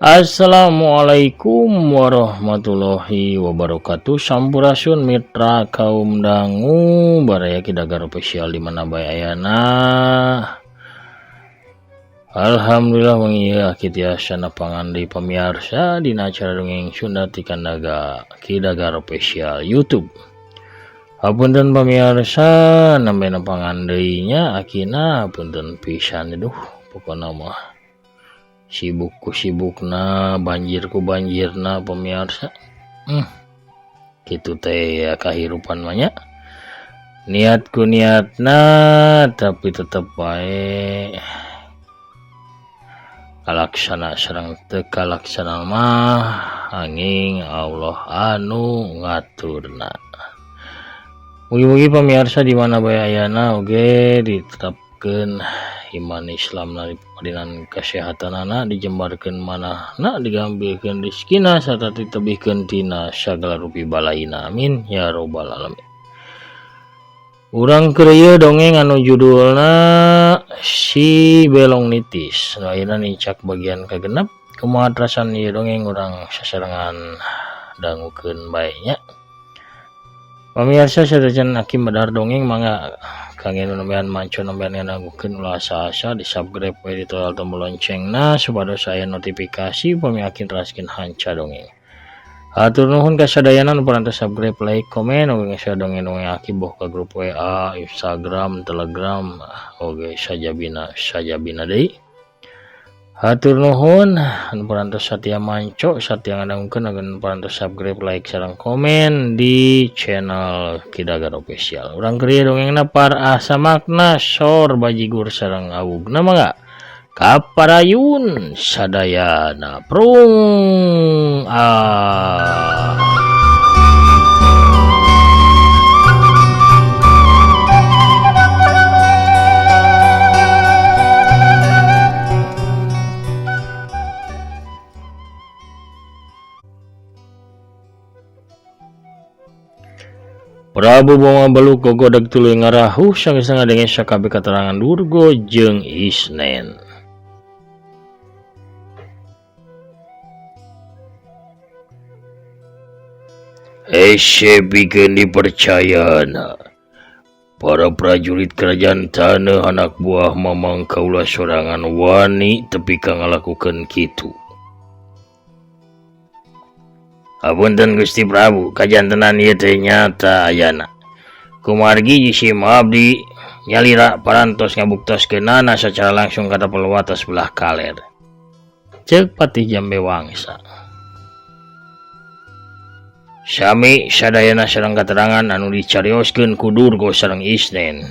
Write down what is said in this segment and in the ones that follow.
Assalamualaikum warahmatullahi wabarakatuh. Sampurasun mitra kaum dangu baraya Kidagar Official di mana bae ayana. Alhamdulillah wengi ieu aki tiasa nepangan deui pamiarsa dina acara dongeng Sunda ti Kandaga Kidagar Official YouTube. Hapunten pamiarsa nembe nepangan deui nya akina hapunten pisan aduh pokona mah sibuk ku sibukna banjir ku banjirna pemirsa. Kitu teh ya kahirupan mah nya. Niat ku niatna tapi tetep bae kalaksana sareng teu kalaksana mah angin Allah anu ngaturna. Mugi-mugi pemirsa di mana bae ayana oge ditetapkeun iman Islamna dipadinan kesehatanana dijembarkeun manahna digambilkeun rezekina sarta ditebihkeun tina sagala rupi balaina amin ya robbal alamin. Urang keur ieu dongeng anu judulna Si Belong Nitis. Nu ayeuna nincak bagian kagenep. Kumaha terasan ieu dongeng urang sasarengan dangukeun bae nya. Pamirsa sadajan aki medar dongeng mangga kangge nu nembean manco nembean ngadangukeun ulah asa-asa di subscribe we di toel tombol loncengna supados aya notifikasi upami aki neraskeun hanca dongeng. Hatur nuhun ka sadayana nu parantos subscribe, like, komen oge nge-share dongeng-dongeng aki boh ka grup WA, Instagram, Telegram oge sajabina sajabina deui. Hatur nuhun anu parantos satia manco satia ngadangukeun agan parantos subscribe, like sareng komen di channel Kidagar Official. Urang keur ieu dongengna par asa makna sor bajigur sareng awugna mangga. Kaparayun sadayana prung ah. Prabu Boma Beluk gogodeg tuluy ngarahuh sanggeus ngadenge sakabeh katerangan Durgo jeung Isnen. Hese pikeun dipercayana. Para prajurit kerajaan taneuh anak buah Mamang kaula sorangan wani tepi ka ngalakukeun kitu. Hapunten Gusti Prabu, kajantenan ieu teh nyata ayana. Kumargi jisim abdi nyalira parantos ngabuktoskeunana sacara langsung ka tapel wates belah kaler. Ceuk Patih Jambe Wangsa. Sami sadayana sareng katerangan anu dicarioskeun ku Durgo sareng Isnen.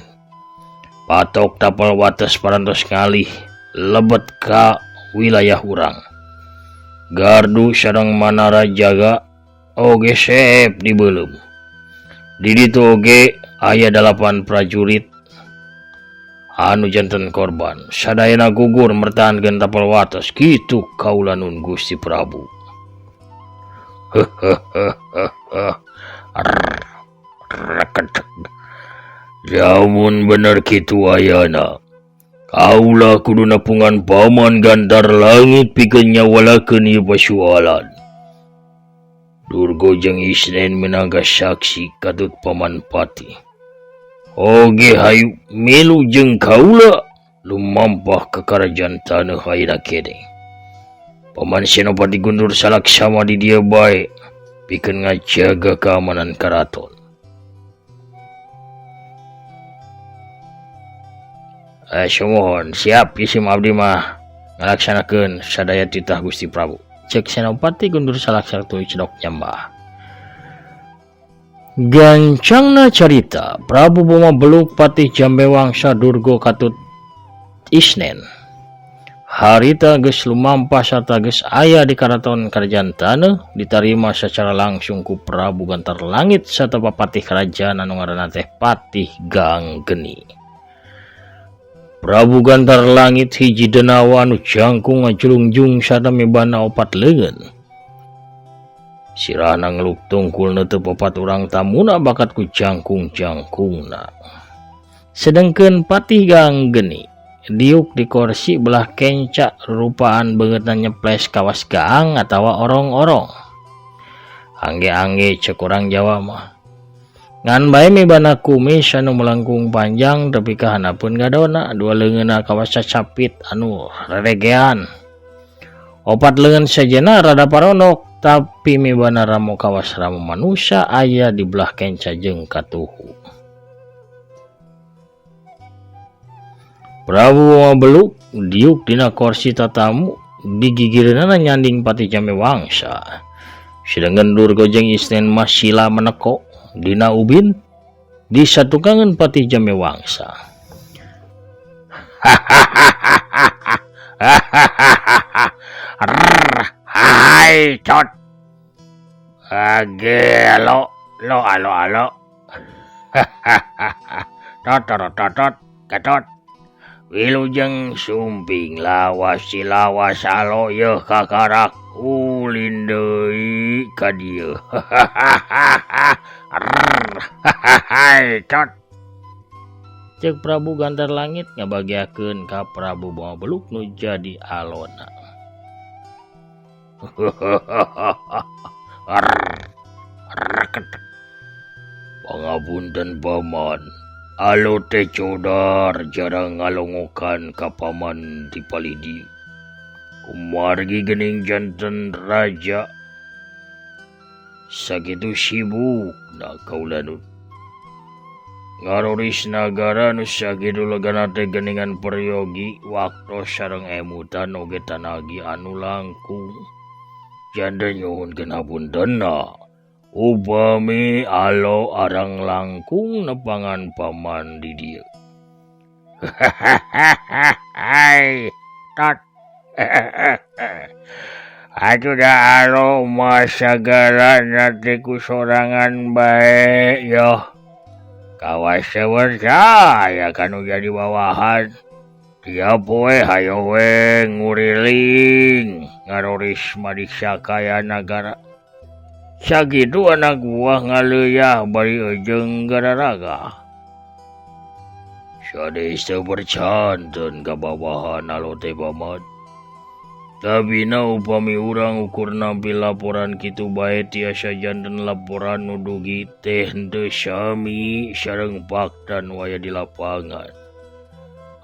Patok tapel wates parantos ngalih lebet ka wilayah urang. Gardu sareng manara jaga oge seep dibeuleum. Di ditu oge aya 8 prajurit anu janten korban. Sadayana gugur mertahankeun tapel wates kitu kaula nun Gusti Prabu. Lamun bener kitu ayana, kaula kudu nepungan paman Gantar Langit pikeun nyawalakeun ieu pasualan. Durgo jeung Isnen minangka saksi katut paman Patih. Oge hayu milu jeung kaula lumampah ka karajaan taneuh ayeuna keneh. Paman Senopati Guntur Salaksama di dieu bae pikeun ngajaga keamanan karaton. Sumuhun siap isim abdi mah ngalaksanakeun sadaya titah Gusti Prabu. Cek Senopati Guntur Salaksama tuluy cedok nyambah. Gancangna carita Prabu Boma Beluk Patih Jambe Wangsa Durgo katut Isnen. Harita geus lumampah sarta geus aya di karaton kerajaan taneuh ditarima secara langsung ku Prabu Gantar Langit sarta papatih kerajaan anu ngaranna teh Patih Ganggeni. Prabu Gantar Langit hiji denawa anu jangkung ngajulungjung sarta mibana opat leungeun. Sirahna ngeluk tungkul neuteub opat urang tamuna bakat ku jangkung-jangkungna. Sedengkeun Patih Ganggeni Diuk di kursi belah kenca rupaan beungeutna nyeples kawas gaang atawa orong-orong. Angge-angge cek urang Jawa mah. Ngan bae mibana kumis anu melengkung panjang tepi ka handapeun gadona, dua leungeunna kawas cacapit anu reregean. Opat leungeun sejenna rada parondok tapi mibana ramo kawas ramo manusia aya di belah kenca jeung katuhu. Prabu Beluk diuk dina kursi tatamu digigireunana nyanding Patih Jambe Wangsa. Sedengkeun Durga jeung Isnen mah sila meneko dina ubin disatukangeun Patih Jambe Wangsa. Hai cot. Age alo lo alo alo. Tot tot tot ketot. Wilujeng sumping lawas silawas alo yeuh kakarak ulin deui ka dieu. Hai cot. Cek Prabu Gantar Langit ngabagiakeun ka Prabu Bawang Beluk nu jadi alona. Pangapunten paman. Alo teh codar jarang ngalongokan ka paman di palidi. Kumargi geuning janten raja. Sakitu sibuk na kaula nu. Ngaroris nagara nu sakitu legana teh geuningan peryogi waktos sareng emutan oge tanagi anu langkung. Janten nyuhunkeun hapuntenna. Upami alo arang langkung nepangan paman di dieu. Hai tot. Atuh da alo mah sagalana teh ku sorangan bae yoh. Kawas teh percaya kanu jadi bawahan. Tiap poe hayo we nguriling ngaroris madiksa kaya nagara. Sakitu anak buah ngaleuyah bari ejeung gararaga. Sanes teu percanten ka bawahan alo teh paman. Tabina upami urang ukur nampi laporan kitu bae tiasa janten laporan nu dugi teh henteu sami sareng fakta nu aya di lapangan.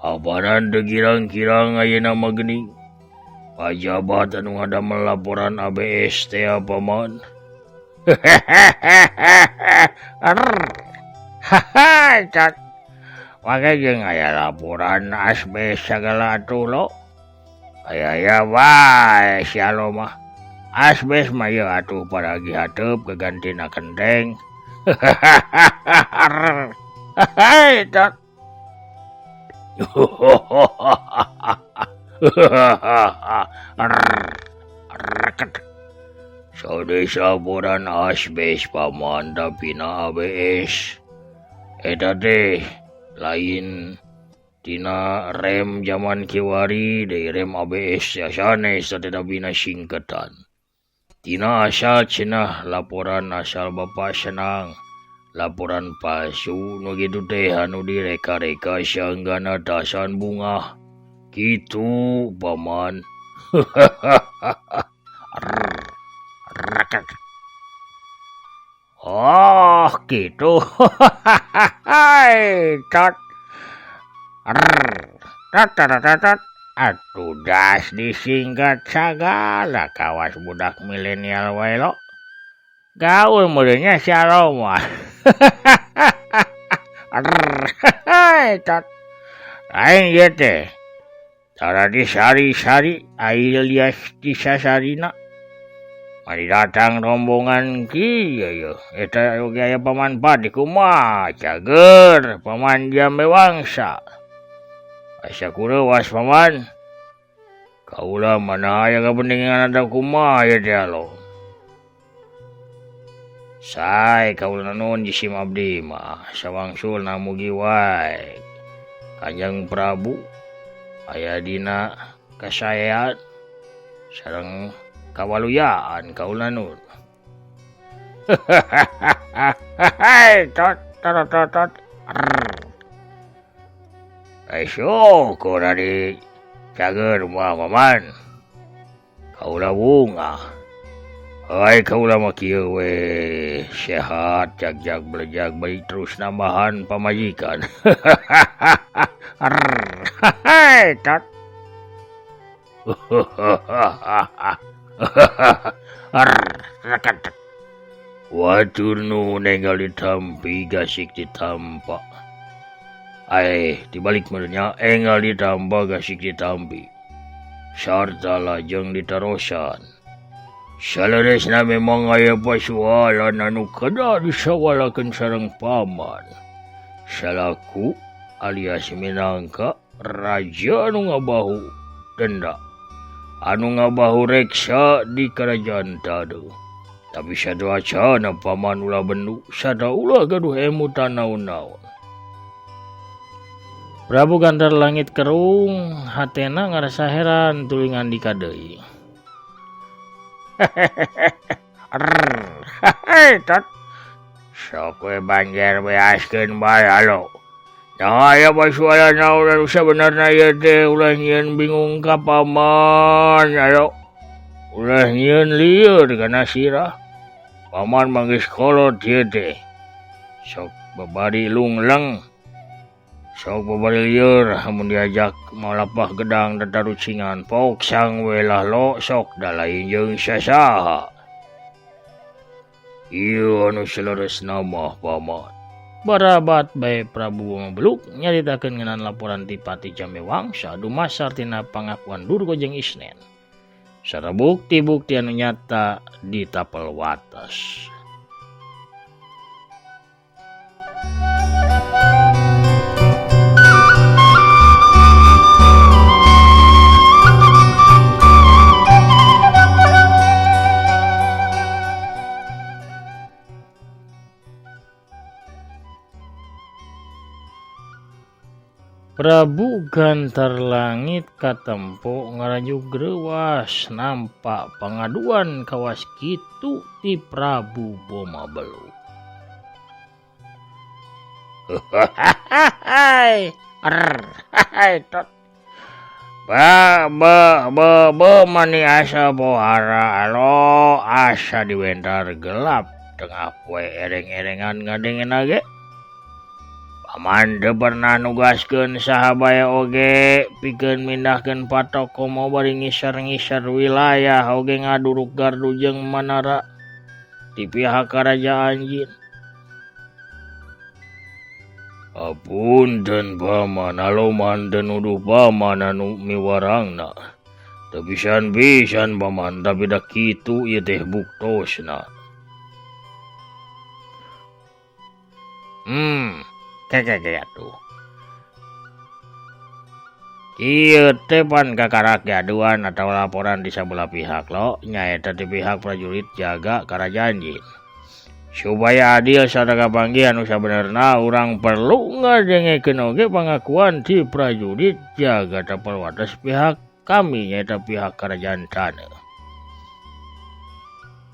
Apanan teu kirang-kirang ayeuna mah geuning. Pajabat anu ngadamel laporan ABS teh paman. Wage jeung aya laporan asbes sagala atuh lo. Aya-aya wae si alo mah. Asbes mah ieu atuh paragi hateup gagantina kenteng. Sanes laporan asbes paman tapina ABS. Eta teh lain tina rem zaman kiwari deui rem ABS ya sanes tetapina singketan. Tina asal cenah laporan asal bapak senang. Laporan palsu nu kitu teh anu direka-reka sanggana tasan bungah. Kitu paman. Oh gitu. Tot. Tot tot tot. Atuh das disingkat sagala kawas budak milenial wae lo. Gaul meureunnya si alo mah. Tot. Lain ieu teh. Tara disari-sari alias disasarina. Mari datang rombongan kieu yeuh. Eta oge aya paman Pati kumaha cager paman Jambe Wangsa. Asa kureuwas paman. Kaula mana aya kapentingan ada kumaha ieu teh alo. Sae kaula nuhun jisim abdi mah sawangsulna mugi wae. Kanjeng Prabu aya dina kasaean sareng kawaluyaan kaula nun. Tot tot tot tot. Ai syukur ari cager mah paman. Kaula bungah. Ai kaula mah kieu we sehat jag-jag belejag bari terus nambahan pamajikan. Hai tat. Watur nu enggal ditampi gasik ditampa. Ai dibalik meureunnya enggal ditampa gasik ditampi. Sarta lajeng ditarosan. Saleresna memang aya pasualan anu kedah disawalakeun sareng paman. Salaku alias minangka raja anu ngabahu denda. Anu ngabahu reksa di kerajaan Tadu. Tapi satu acana paman ulah bendu sada ulah gaduh emutan naon-naon. Prabu Gantar Langit kerung hatena ngarasa heran tuluy ngandika deui. Sok we banjer beaskeun bae alo. Nah aya pasualan naon anu sabenerna ieu teh ulah nyieun bingung ka paman alo. Ulah nyieun lieur kana sirah. Paman mah geus kolot ieu teh. Sok babari lungleng. Sok babari lieur amun diajak malapah gedang tatarucingan pok sang we lah lo sok da lain jeung sasaha. Ieu anu saleresna mah paman. Barabat bae Prabu Boma Beluk nyaritakeun ngeunaan laporan ti Patih Jambe Wangsa dumasar tina pangakuan Durga jeung Isnen. Sarta bukti-bukti anu nyata di tapel wates. Prabu Gantar Langit katempo ngarajuk greuwas nampak pangaduan kawas kitu ti Prabu Boma Beluk. Ba be be be mani asa pohara alo asa diwentar gelap tengah poe ereng-erengan ngadengen ge. Paman teu pernah nugaskeun saha bae oge pikeun mindahkeun patok komo bari ngiser-ngiser wilayah oge ngaduruk gardu jeung manara di pihak karajaan jin. Apunten paman, aloman teu nuduh paman anu miwarangna. Teu pisan-pisan paman, tapi da kitu ieu teh buktosna. Keke atuh. Ieu teh pan kakarak gaduhan atau laporan di sabelah pihak lo, nyaeta ti pihak prajurit jaga karajaan jin. Supaya adil sarta kapanggih anu sabenerna urang perlu ngadengekeun oge pangakuan ti prajurit jaga tapel wates pihak kami nyaeta pihak karajaan taneuh.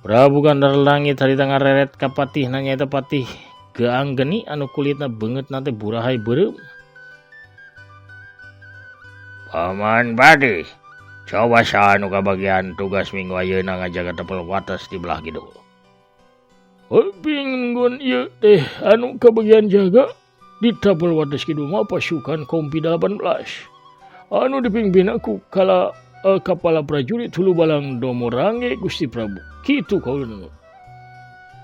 Prabu Gantar Langit harita ngareret ka patihna nyaeta Patih Geang Geni anu kulitna beungeutna teh burahay beureum. Paman Patih, coba saha anu kabagian tugas minggu ayeuna ngajaga tapel wates di belah kidul. Mingguan ieu teh anu kabagian jaga di tapel wates kidul mah pasukan Kompi 18. Anu dipimpin ku kala kapala prajurit Hulu Balang Domorange Gusti Prabu. Kitu kaula nu.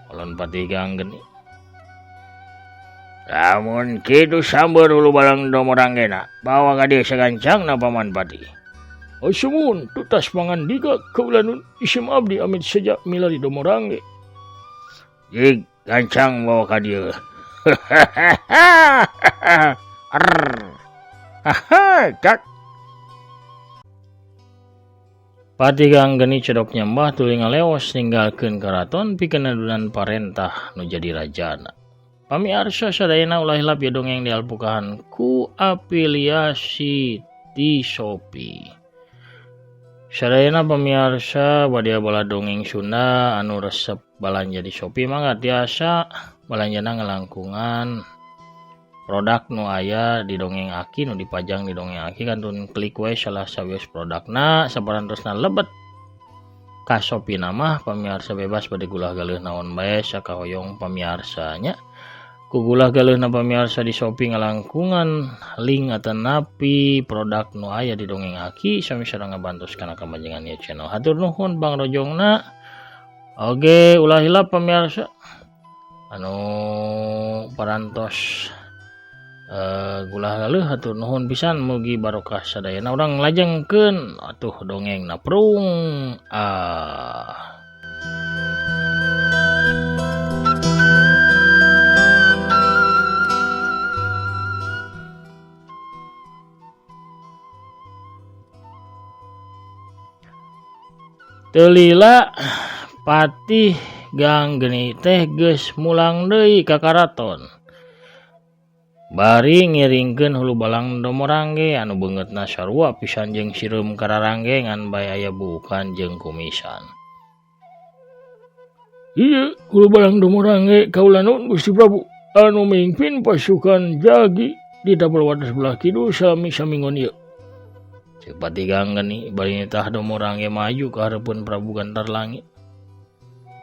Kolon Patih Geang Geni. Lamun kitu samber Hulu Balang Domorangena, bawa ka dieu sagancangna Paman Patih. Sumuhun tutas pangandika kaula nun isim abdi amit saja milari Domorange. Jig gancang bawa ka dieu. Patih Geang Geni cedok nyembah tuluy ngaleos ninggalkeun karaton pikeun adunan parentah nu jadi rajana. Pamiarsa sadayana ulah hilap ye dongeng dialpukahan ku afiliasi ti Shopee. Sadayana pamiarsa bade bala dongeng Sunda anu resep balanja di Shopee mangga tiasa balanjana ngalangkungan Produk nu aya di dongeng Aki nu dipajang di dongeng Aki kantun klik we salah sawios produkna sabarantosna lebet ka Shopee mah pamiarsa bebas bade gulah galeuh naon bae sakahoyong pamiarsa nya. Ku gulah galeuhna pamiarsa di Shopee ngalangkungan link atanapi produk nu aya di dongeng Aki sami sareng ngabantos kana kamajengan ieu channel. Hatur nuhun pangrojongna. Oge ulah hilap pamiarsa anu parantos gulah galeuh hatur nuhun pisan mugi barokah sadayana urang lajengkeun atuh dongengna prung ah. Teu lila Patih Ganggeni teh geus mulang deui ka karaton. Bari ngiringkeun hulu balang Domorangge anu beungeutna sarua pisan jeung sireum kararangge ngan bae aya buukan jeung kumisan. Ieu hulu balang Domorangge kaula nuhun Gusti Prabu anu mimpin pasukan jagi di tapal wates belah kidul salami saminggon ieu. Ceuk Patih Ganggeni bari nitah Domorangge maju ka hareupeun Prabu Gantar Langit.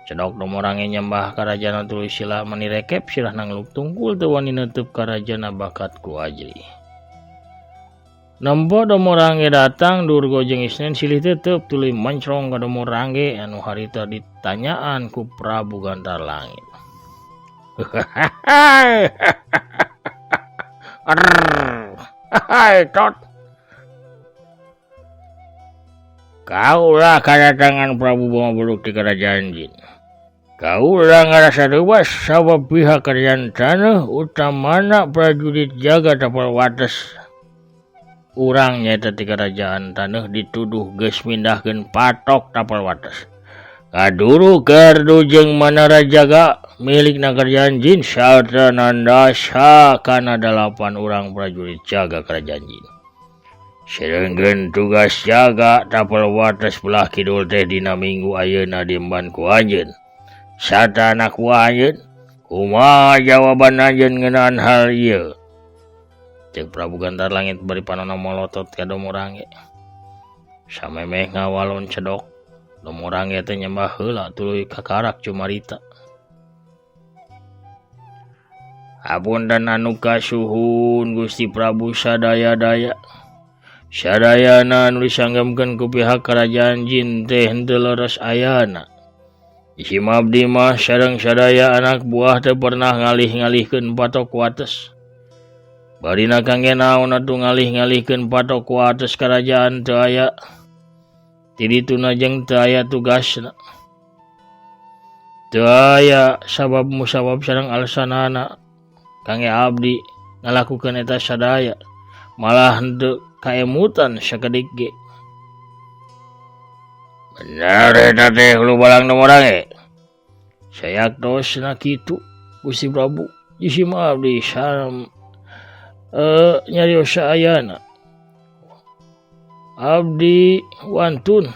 Cedok Domorangge nyembah karajana tuluy sila mani rekep sirahna ngeluk tungkul teu wani neuteub karajana bakat ku ajri. Nempo Domorangge datang Durgo jeung Isnen silih tetep tuluy mencrong ka Domorangge anu harita ditanyaan ku Prabu Gantar Langit. Hai tot. Kaulah kadatangan Prabu Boma Beluk di kerajaan jin. Kaulah ngarasa bebas sabab pihak kerajaan tanah utamana prajurit jaga tapal wates. Urang nyaeta ti kerajaan tanah dituduh geus mindahkeun patok tapal wates. Kaduru gardu jeung manara jaga milikna kerajaan jin sarta nandasa kana 8 urang prajurit jaga kerajaan jin. Sedengkeun tugas jaga tapal wates belah kidul teh dina minggu ayeuna diemban ku anjeun. Sarta anak ku anjeun, kumaha jawaban anjeun ngeunaan hal ieu? Ceuk Prabu Gantar Langit bari panona molotot ka Domorangge. Samemeh ngawalon cedok, Domorangge teh nyembah heula tuluy kakarak cumarita. Hapunten anu kasuhun Gusti Prabu sadaya-daya. Sadayana anu disanggemkeun ku pihak kerajaan jin teh henteu leres ayana. Isim abdi mah sareng sadaya anak buah teu pernah ngalih-ngalihkeun patok wates. Barina kangge naon atuh ngalih-ngalihkeun patok wates kerajaan teu aya. Ti dituna jeung teu aya tugasna. Teu aya sabab musabab sareng alasanana kangge abdi ngalakukeun eta sadaya. Malah henteu kaemutan sakedik ge. Bener eta teh hulu balang Domorangge. Sayaktosna kitu Gusti Prabu. Isim abdi salam nyarios saayana. Abdi wantun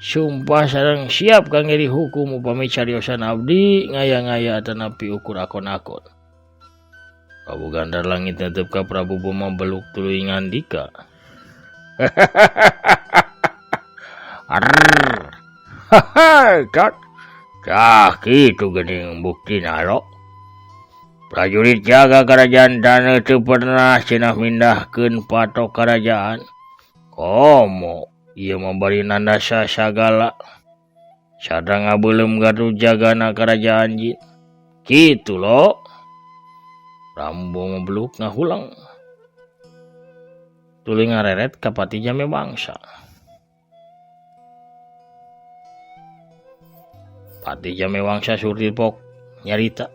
sumpah sareng siap kangge dihukum upami cariosan abdi ngaya-ngaya atanapi ukur akon-akon. Prabu Gantar Langit netep ka Prabu Boma Beluk tuluy ngandika. Hahaha, tah kitu geuning buktina lo. Prajurit jaga kerajaan taneuh teu pernah cenah mindahkeun patok kerajaan. Komo ieu mah bari nandasa sagala. Sarta ngabeuleum gardu jagana kerajaan jin. Kitu lo. Prabu Boma Beluk ngahulang. Tuluy ngareret ka Patih Jame Wangsa. Patih Jame Wangsa surtipok nyarita.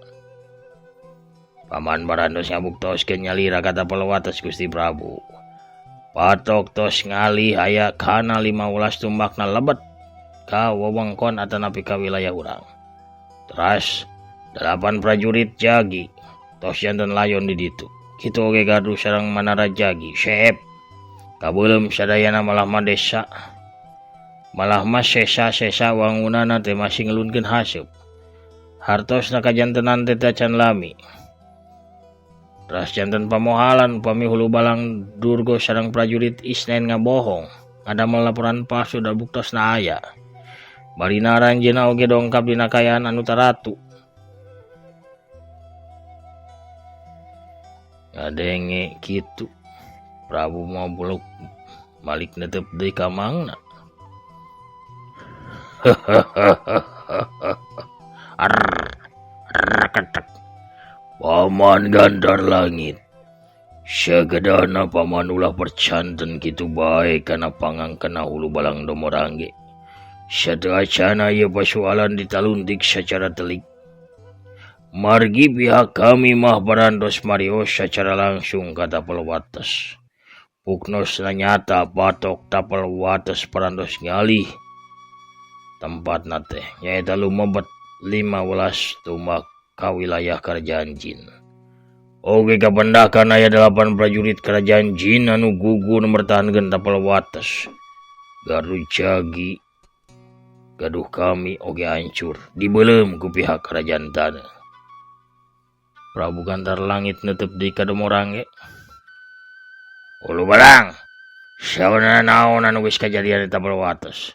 Paman barantos ngabuktoskeun nyalira ka tapal wates Gusti Prabu. Patok tos ngalih aya kana 15 tumbakna lebet ka wewengkon atanapi ka wilayah urang. Teras 8 prajurit jagi tos janten layon di ditu. Kitu oge gardu sareng manara jagi seep. Kabeuleum sadayana malah mah desa. Malah mah sesa-sesa wangunana teh masih ngelunkeun haseup. Hartosna kajantenan teh tacan lami. Teras janten pamohalan upami hulu balang Durgo sareng prajurit Isnen ngabohong ngadamel laporan palsu da buktosna aya. Barina aranjeunna oge dongkap dina kaayaan anu taratu. Ngadenge kitu Prabu mah buluk malik netep deui ka mangna. Arr, Paman Gandar Langit. Sagedana paman ulah percanten kitu bae kana pangangkena hulu balang Domorangge. Sateuacana ieu pasualan ditaluntik sacara telik. Margi pihak kami mah parantos marios sacara langsung ka tapel wates. Puknosna nyata patok tapel wates parantos ngalih tempatna teh nyaeta lumebet 15 tumbak ka wilayah Kerajaan Jin. Oge kapendakan aya 8 prajurit Kerajaan Jin anu gugur mertahankeun tapel wates. Gardu jagi gaduh kami oge hancur dibeuleum ku pihak Kerajaan Taneuh. Prabu Gantar Langit netep deui ka Domorangge. Hulu balang, sabenerna naon anu geus kajadian di tapel wates?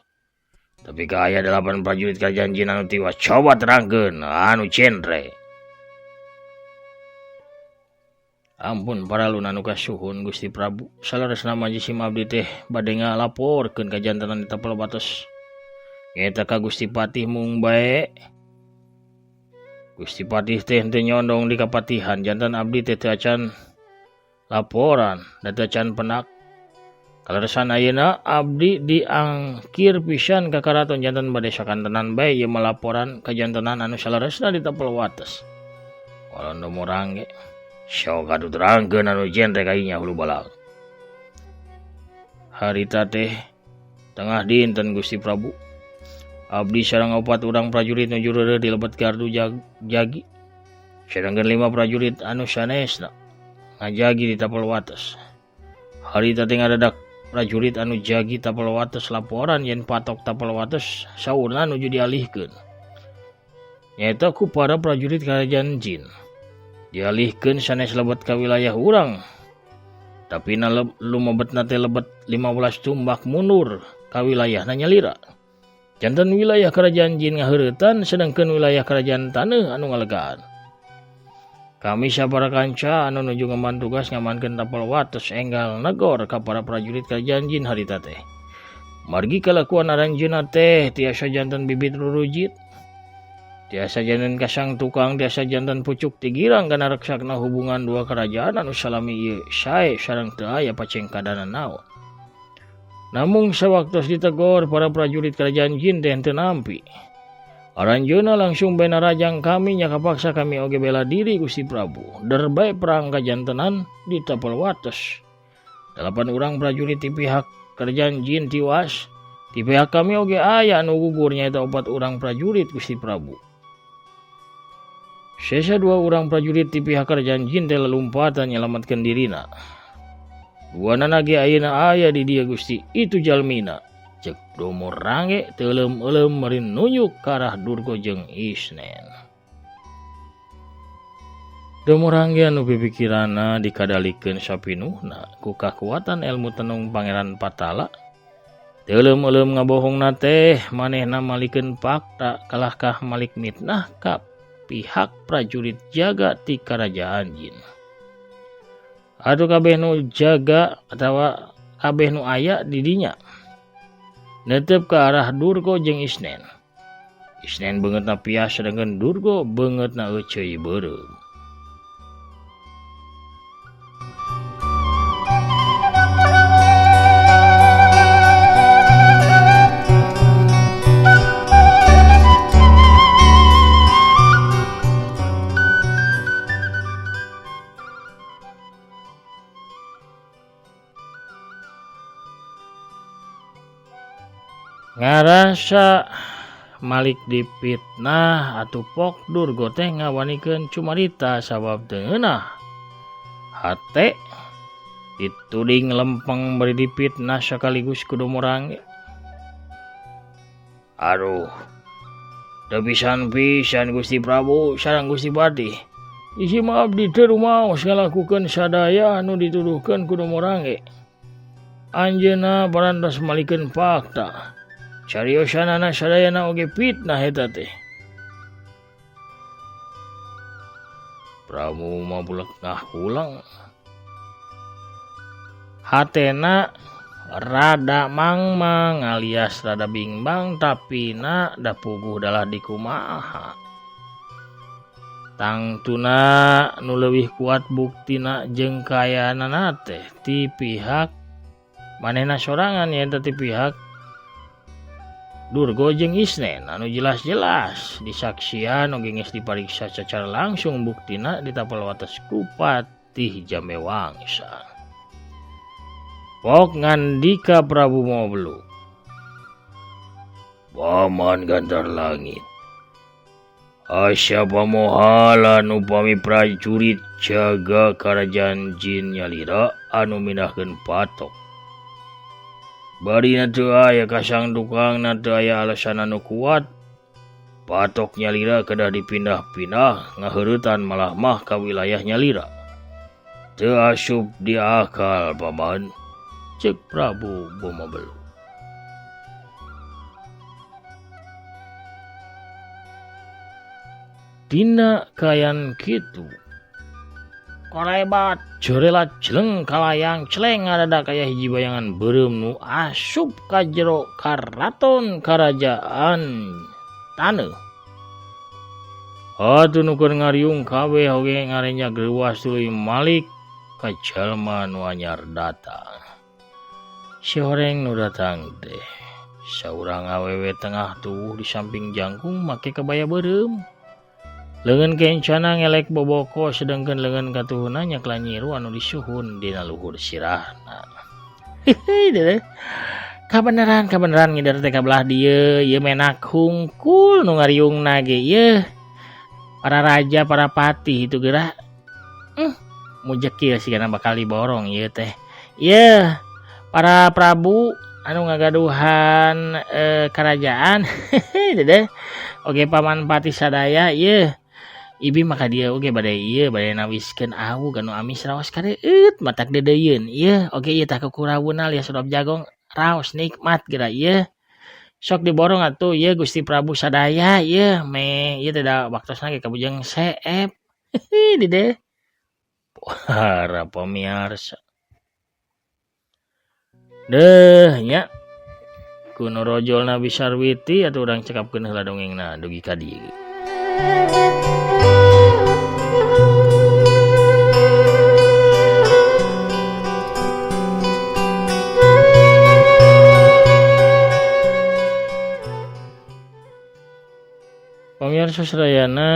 Tapi ka aya 8 prajurit Kerajaan Jin anu tiwas, coba terangkeun anu genre. Ampun paralun anu kasuhun Gusti Prabu, saleresna mah jisim abdi teh bade ngalaporkeun kajantenan di tapel wates. Nyaeta ka Gusti Patih mung bae. Gusti Patih teh henteu nyondong di kapatihan, jantan abdi teh teu acan laporan da teu acan penak. Kaleresan ayeuna abdi diangkir pisan ka karaton jantan bade sakantenan bae ieu mah laporan kajantenan anu saleresna di tapel wates. Walon Domorangge sok atuh terangkeun anu genre ka inya hulu balang. Harita teh tengah dinten Gusti Prabu. Abdi sareng 4 urang prajurit nuju reureuh di lebet gardu jagi. Sedangkan 5 prajurit anu sanesna ngajagi di tapel wates. Harita teh ngadadak prajurit anu jagi tapel wates laporan yen patok tapel wates saurna nuju dialihkeun. Nyaeta ku para prajurit Kerajaan Jin. Dialihkeun sanes lebet ka wilayah urang. Tapi na lumebetna teh lebet 15 tumbak mundur ka wilayahna nyalira. Janten wilayah Kerajaan Jin ngaheuretan sedangkeun wilayah Kerajaan Taneuh anu ngalegaan. Kami sabara kanca anu nuju ngemban tugas ngamankeun tapel wates enggal negor ka para prajurit Kerajaan Jin harita teh. Margi kalakuan aranjeunna teh tiasa janten bibit rurujit. Tiasa janten kasang tukang, tiasa janten pucuk tigirang kana reksakna hubungan dua kerajaan anu salami ieu sae sareng teu aya pacengkadana naon. Namung sawaktos ditegor para prajurit Kerajaan Jin teh henteu nampi. Aranjeunna langsung bae narajang kami nya kapaksa kami oge bela diri Gusti Prabu. Der bae perang kajantenan di tapel wates. 8 urang prajurit ti pihak Kerajaan Jin tiwas, ti pihak kami oge aya anu gugur nyaeta 4 urang prajurit Gusti Prabu. Sesa 2 urang prajurit ti pihak Kerajaan Jin teh lelumpatan nyelametkeun dirina. Duanana ge ayeuna aya di dieu Gusti, itu jalmina. Cek Domorangge teuleum-euleum meureun nunjuk ka arah Durgo jeung Isnen. Domorangge anu pipikiranna dikadalikeun sapinuhna ku kakuatan ilmu tenung Pangeran Patala. Teuleum-euleum ngabohongna teh manehna malikeun fakta kalahkah malik mitnah ka pihak prajurit jaga ti Kerajaan Jin. Aduh kabeh nu jaga atawa kabeh nu aya di dinya. Netep ke arah Durgo jeung Isnen. Isnen beungeutna pias sedangkan Durgo beungeutna euceuy beureum. Ngarasa Malik dipitnah atuh pok Durgo teh ngawanikeun cumarita sabab teu ngeunah. Hate dituding lempeng bari dipitnah sakaligus ku Domorangge. Aduh, teu pisan-pisan Gusti Prabu sareng Gusti Patih. Isi mah abdi teu rumaos ngalakukeun sadaya anu dituduhkeun ku Morange. Anjeunna parantos malikeun fakta. Cariosanana sadayana oge fitnah eta teh. Prabu mah bulek ngahulang. Hatena rada mangmang alias rada bingbang tapi na da puguh dalah dikumaha. Tangtuna nu leuwih kuat buktina jeung kaayaanana teh ti pihak manehna sorangan nyaeta ti pihak Durgo jeung Isnen anu jelas-jelas disaksian oge geus dipariksa secara langsung buktina di tapal wates ku Patih Jamewangsa. Pok ngandika Prabu Mobelu. Paman Gantar Langit. Asa pamohalan upami prajurit jaga karajaan jin nyalira anu mindahkeun patok. Barina teu aya kasangdukangna teu aya alasan anu kuat. Patok nyalira kedah dipindah-pindah ngaheuretan malah mah ka wilayah nyalira. Teu asup di akal paman. Cek Prabu Boma Belu. Dina kayan kitu. Korebat jerelat jeleng kalayang celeng ngarada kaya hiji bayangan beureum nu asup ka jero karaton karajaan taneuh. Atuh nu keur ngariung kabeh oge ngarenjag reuas tuluy malik ka jalma nu anyar datang. Si horeng nu datang teh saurang awewe tengah tuwuh di samping jangkung make kabaya beureum. Leungeun kencana ngelek boboko sedengkeun leungeun katuhuna nyakla nyiru anu disuhun dina luhur sirahna. Hehe deuleuh. Kabeneran ngider teh ka belah dieu ieu menak hungkul nu ngariungna ge ieu. Para raja, para patih itu geura. Mujekil sigana bakal diborong ieu teh. Ieu para prabu anu ngagaduhan kerajaan dedeh oge paman patih sadaya ieu ibi maka dia oge bade ieu bade nawiskeun awu anu amis raos kareueut matak deudeuyeun ieu oge ieu tah kukurawuna alias sodop jagong raos nikmat geura ieu sok diborong atuh ieu Gusti Prabu sadaya ieu me ieu teh da waktosna ge kabujeng seep dedeh para pamiarsa. Deh nya kuno rojol Nabi Sarwiti atuh urang cekapkeun heula dongengna dugi ka dieu. Pamirsa sadayana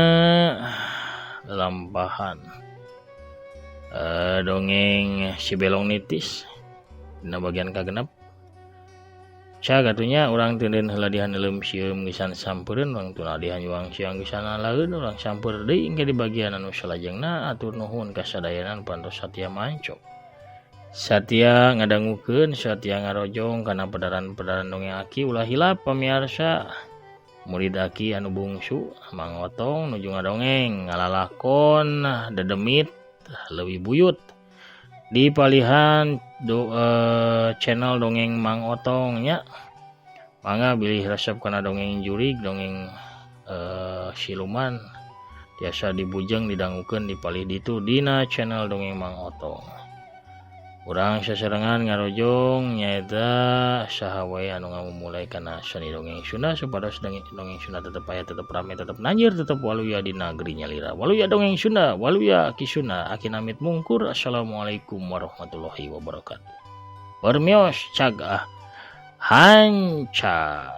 lalampahan dongeng si Belong Nitis dina bagian kagenep. Cag atunya urang teuneun heula dihaneuleum sieum geusan sampeureun urang tuna dihanyuang siang geusan alaeun urang sampeur deui engke di bagian anu salajengna. Atur nuhun ka sadayana pantos satia mancok. Satia ngadangukeun, satia ngarojong kana pedaran-pedaran dongeng aki. Ulah hilap pamiarsa murid aki anu bungsu Mang Otong nuju ngadongeng ngalalakon dedemit leuwih buyut di palihan channel dongeng Mang Otong nya. Mangga bilih resep kana dongeng jurig, dongeng siluman tiasa dibujeng didangukeun di palih ditu dina channel dongeng Mang Otong. Urang sasarengan ngarojong nyaeta saha wae anu ngamumulai kana seni dongeng Sunda supados dongeng Sunda tetep aya, tetep rame, tetep nanjir, tetep waluya di nagri nyalira. Waluya dongeng Sunda, waluya Aki Sunda, Aki Namit mungkur. Assalamualaikum warahmatullahi wabarakatuh. Permios cagah hanca.